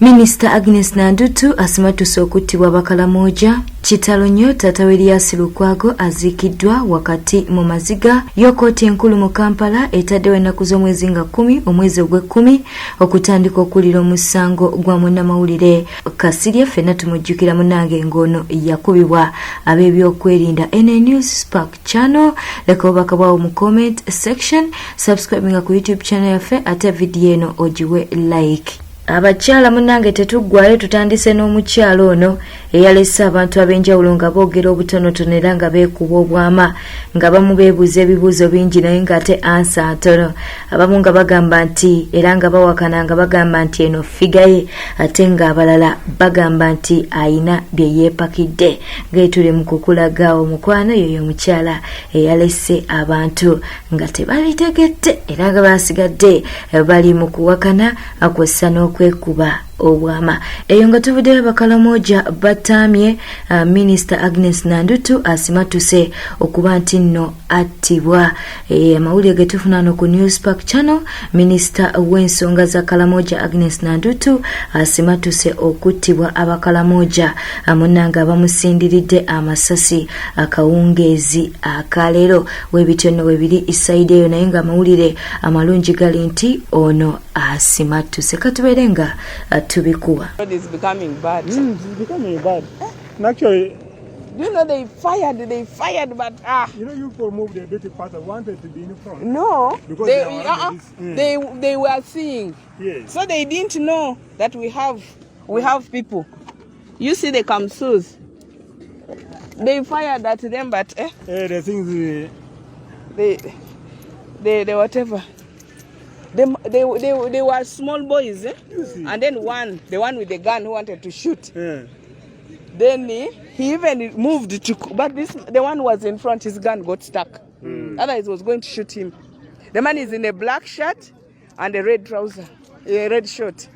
Minisita Agnes Nandutu asimattuse okuttibwa Abakalamoja. Kitalo nnyo, taata w'Erias Lukwago aziikiddwa wakati mu maziga. Yo kkooti enkulu mu Kampala etaddewo ennaku z'omwezi nga 10 omwezi ogw'ekkumi okutandika okuwulira omusango gwa munnamawulire Kasirye. Ffenna tumujjukira munnange ng'ono yakubibwa ab'ebyokwerinda. NA News Spark Channel, leka obubaka bwawo mu comment section, subscribinga ku YouTube channel yaffe ate vidiyo eno ogiwe like. Abakyala munnange tetuggwayo, tutandise n'omukyala ono eyalese abantu ab'enjawulo nga boogera obutonotono era nga beekuba obwama, nga bamu beebuuza ebibuuzo bingi naye ng'ate ansa ntono. Abamu nga bagamba nti era nga bawakana nga bagamba nti eno ffiga ye, ate ng'abalala bagamba nti ayina bye yeepakidde. Ng'etuli mu kukulaga omukwano, yoyo omukyala eyalese abantu nga tebabitegedde era nga basigadde bali mu kuwakana kw'ossa n'okwekuba obwama. Eyo nga tuvuddeyo, Abakalamoja bataamye Minisita Agnes Nandutu asimattuse okuba nti nno attibwa. Amawulire ge tufuna no ku News Park Channel, Minisita w'ensonga za Kalamoja Agnes Nandutu asimattuse okuttibwa Abakalamoja munnange abamusindiridde amasasi akawungeezi akaleero. Webityo nno webiri isayidi eyo, naye nga amawulire amalungi gali nti ono asimattuse. Katubeere nga tubikuwa. Road is becoming bad. It's becoming bad. And actually, Do you know they fired? They fired, but you people moved a bit faster. Wanted to be in front. No, Because they they are they were seeing. So they didn't know that we have people. You see the Kamsus. They fired at them, but The things. They whatever. They were small boys, eh? You see. And then one, the one with the gun who wanted to shoot. Then he even moved to, but this the one who was in front, his gun got stuck. Otherwise, was going to shoot him. The man is in a black shirt and a red trouser, a red shirt.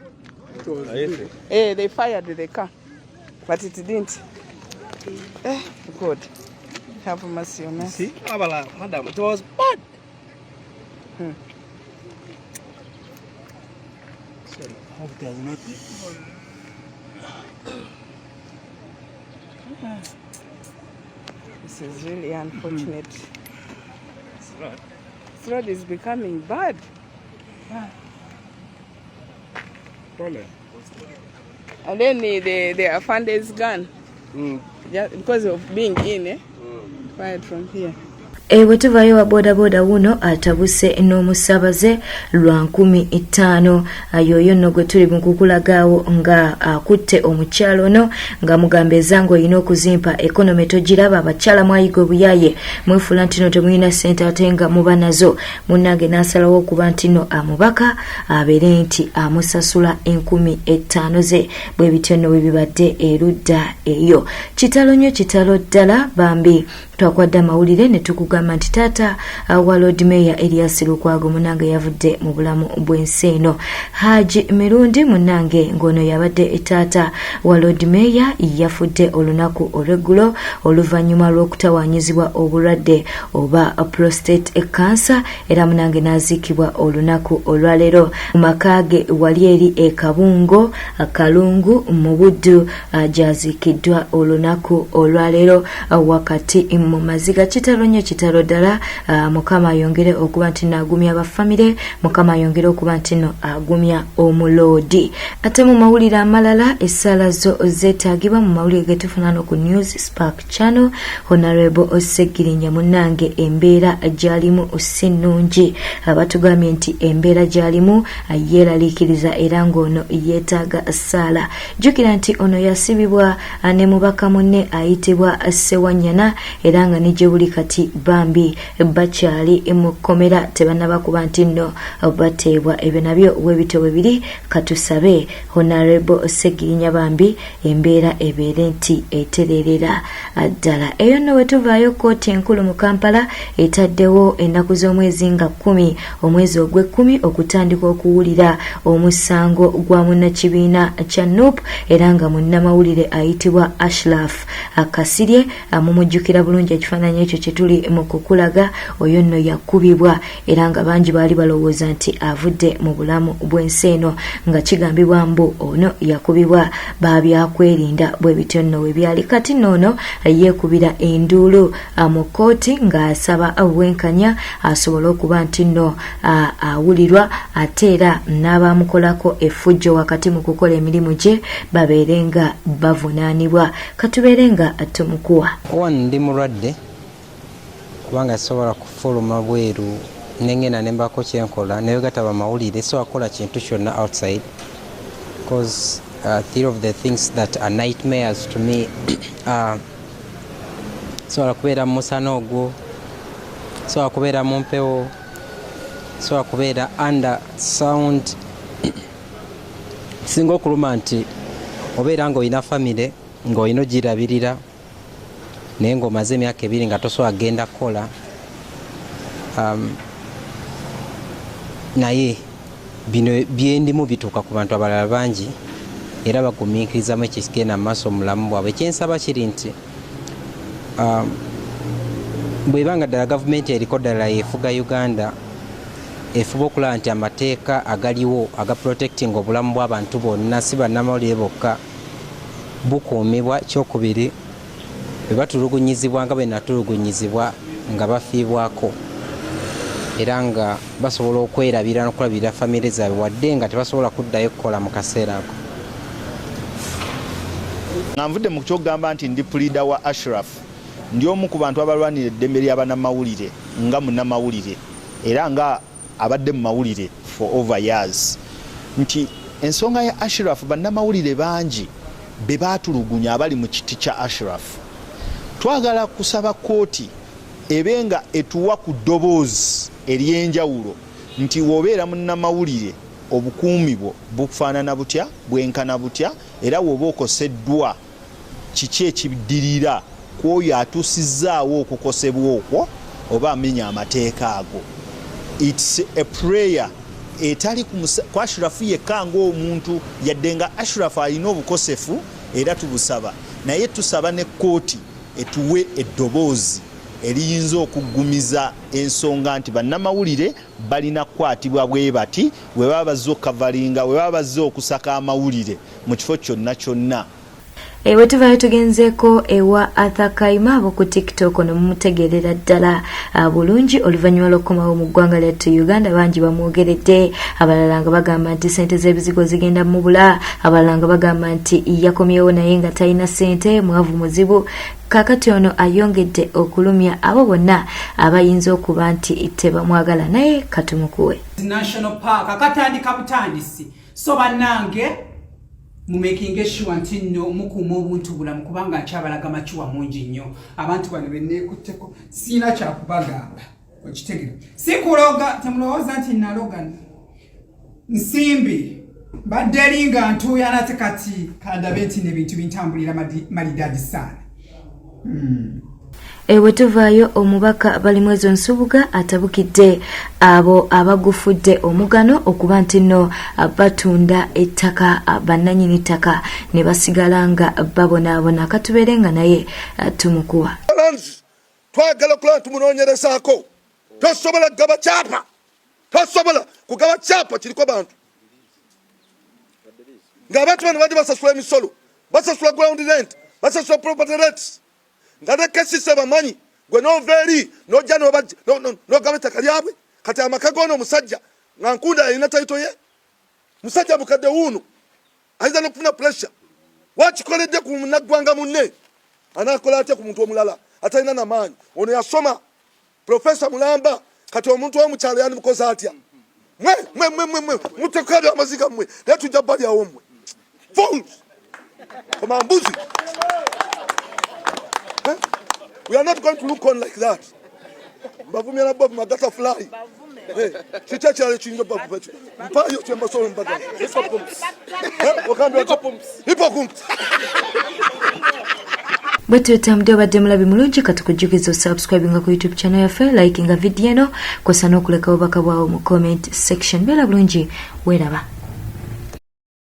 It was good. They fired the car, but it didn't. God, have mercy on us. See, Abala, madam, it was bad. Sorry, hope it does not. This is really unfortunate. This road is becoming bad. Pole. And then the Afande's gun, just because of being in, fired from here. Bwe tuvaayo, wa boodabooda wuno atabuse n'omusabaze lwa 5000. Yoyo nno gwe tuli mu kukulagaawo nga akutte omukyalo ono nga mugamba ezange olina okuzimpa, economy togiraba, abakyala mwayiga obuyaye, mwefuula nti no temulina ssente ate nga muba nazo. Munnange n'asalawo okuba nti no amubaka abeere nti amusasula 5000 ze. Bwe bityo nno bwe bibadde erudda eyo. Kitalo nnyo, kitalo ddala bambi. Twakwadde amawulire ne tukugamba nti taata wa Lord Mayor Erias Lukwago munnange yavudde mu bulamu bw'ensi eno. Haji Mirundi munnange ng'ono yabadde taata wa Lord Mayor yafudde olunaku olw'eggulo oluvannyuma lw'okutawaanyizibwa obulwadde oba prostate cancer, era munnange n'aziikibwa olunaku olwaleero mu maka ge wali eri e Kabungo Kalungu mu Buddu, gy'aziikiddwa olunaku olwaleero wakati mu maziga. Kitalo nnyo, kitalo ddala. Mukama ayongere okuba nti naagumya abafamire, Mukama ayongere okuba nti no agumya omuloodi. Ate mu mawulire amalala, essaala zo zeetaagibwa. Mu mawulire ge tufuna no ku News Spark Channel, Honorable Segirinya munnange embeera gy'alimu si nnungi. Batugambye nti embeera gy'alimu yeeraliikiriza era ng'ono yeetaaga ssaala. Jjukira nti ono yasibibwa ne mubaka munne ayitibwa Sewanyana, era nga ne gye buli kati bambi bakyali mu kkomera, tebannaba kuba nti nno bateebwa. Ebyo nabyo webityo bwe biri. Katusabe Honorable Segirinya bambi embeera ebeere nti etererera ddala. Eyo nno bwe tuvaayo, kkooti enkulu mu Kampala etaddewo ennaku z'omwezi nga 10 omwezi ogw'ekkumi okutandika okuwulira omusango gwa munnakibiina kya NUP era nga munnamawulire ayitibwa Ashraf Kasirye. Mumujjukira bulungi. bulungi ekifaananyi ekyo kye tuli mu kukulaga, oyo nno yakubibwa era nga bangi baali balowooza nti avudde mu bulamu bw'ensi eno, nga kigambibwa mbu ono yakubibwa babyakwerinda. Bwe bityo nno we byali. Kati nno ono yeekubira enduulu mu kkooti ng'asaba obwenkanya asobole okuba nti nno awulirwa, ate era n'abamukolako effujjo wakati mu kukola emirimu gye babeere nga bavunaanibwa. Katubeere nga tumukuwa. One, ndi mulwadde kubanga sisobola kufuluma bweru nengenda nembako kyenkola naye gataba mawulire, sobola kukola kintu kyonna outside because three of the things that are nightmares to me, sobola kubeera mu musana ogwo, sobola kubeera mu mpewo, sobola kubeera under sound. Singa okuluma nti obeera ng'olina famire ng'olina ogirabirira naye ng'omaze emyaka 2 nga tosobola kugenda kukola, naye bino byendimu bituuka ku bantu abalala bangi era bagumiikirizamu ekigenda mu maaso mu bulamu bwabwe. Ekyensaba kiri nti bw'eba nga ddala gavumenti eriko ddala yeefuga Uganda, efuba okulaba nti amateeka agaliwo aga protecting obulamu bw'abantu bonna, si bannamawulire bokka, bukuumibwa. Kyokubiri, bwe batulugunyizibwa nga bwe natulugunyizibwa, nga bafiibwako era nga basobola okwerabira n'okulabirira famire zaabwe wadde nga tebasobola kuddayo kukola mu kaseera ako. Nga nvudde mu kyokugamba nti ndi puliida wa Ashraf, ndi omu ku bantu abalwanira eddembe ly'abannamawulire nga munnamawulire era nga abadde mu mawulire for over years, nti ensonga ya Ashraf, bannamawulire bangi be baatulugunya abali mu kiti kya Ashraf. Twagala kusaba kooti ebe nga etuwa ku ddoboozi ery'enjawulo nti w'obeera munnamawulire obukuumi bwo bufaanana butya, bwenkana butya, era w'oba okoseddwa kiki ekiddirira ku oyo atuusizaawo okukosebwa okwo oba amenya amateeka ago. It's a prayer etali ku Ashrafu yekka ng'omuntu, yadde nga Ashrafu alina obukosefu era tubusaba, naye tusaba ne kkooti etuwe eddoboozi eriyinza okuggumiza ensonga nti bannamawulire balina kukwatibwa bwe bati bwe baba bazze okukavalinga, bwe baba bazze okusaka amawulire mu kifo kyonna kyonna. Bwe tuvayo tugenzeeko ewa Arthur Kaima abo ku TikTok, ono mumutegeerera ddala bulungi. Oluvannyuma lw'okukomawo mu ggwanga lyattu Uganda, bangi bamwogeredde, abalala nga bagamba nti sente z'ebizigo zigenda mubula, abalala nga bagamba nti yakomyewo naye nga talina sente, mwavu muzibu. Kaakati ono ayongedde okulumya abo bonna abayinza okuba nti tebamwagala, naye katumukuwe. National Park akatandika butandisi, so bannange mumakinge sure nti nno mukuuma obuntu bulamu kubanga nkyabalaga makiwa mungi nnyo. Abantu bano beneekutteko siina kyakubagamba, okitegere, si kuloga. Temulowooza nti naloga nsimbi, mbadde eri nga ntuuyana, ate kati kandabe nti nebintu bintambulira malidaadi saana. Bwe tuvaayo, omubaka Balimwezo Nsubuga atabukidde abo abagufudde omugano okuba nti nno batunda ettaka, bannannyini ttaka ne basigala nga babonaabona. Katubeere nga naye tumukuwa. Lands twagala okulaba tumunoonyerezaako. Tosobola kugaba kyapa, tosobola kugaba kyapa kiriko bantu ng'abantu bano badde basasula emisolo, basasula ground rent, basasula property rates, nga ne KCC bamanyi. Gwe nova eri nojja nogaba ettaka lyabwe. Kati amaka g'ono omusajja nga Nkunda alina title ye, musajja mukadde wuuno ayinza n'okufuna pressure. Wakikoledde ku munaggwanga munne, anaakola atya ku muntu omulala atalina namaanyi? Ono yasoma, profesa mulamba. Kati omuntu owomukyalo yandimukoze atya? Mwe mwe mwe mwe mwe mutekabya amaziga mmwe, naye tujja balyawo mmwe. Fools, komambuzi. Eh? We are not going to look on like that. Mbavumya na bob magata fly. Kiki ekirala ekiyinza obavuba? Mpayo kyembasobola mbagamba. Hippocamps. Bwe tutambudde, obadde mulabi mulungi, katukujjukiza osubscribinga ku YouTube channel yaffe, likinga vidiyo eno, kosa n'okuleka obubaka bwawo mu comment section. Beera bulungi, weeraba.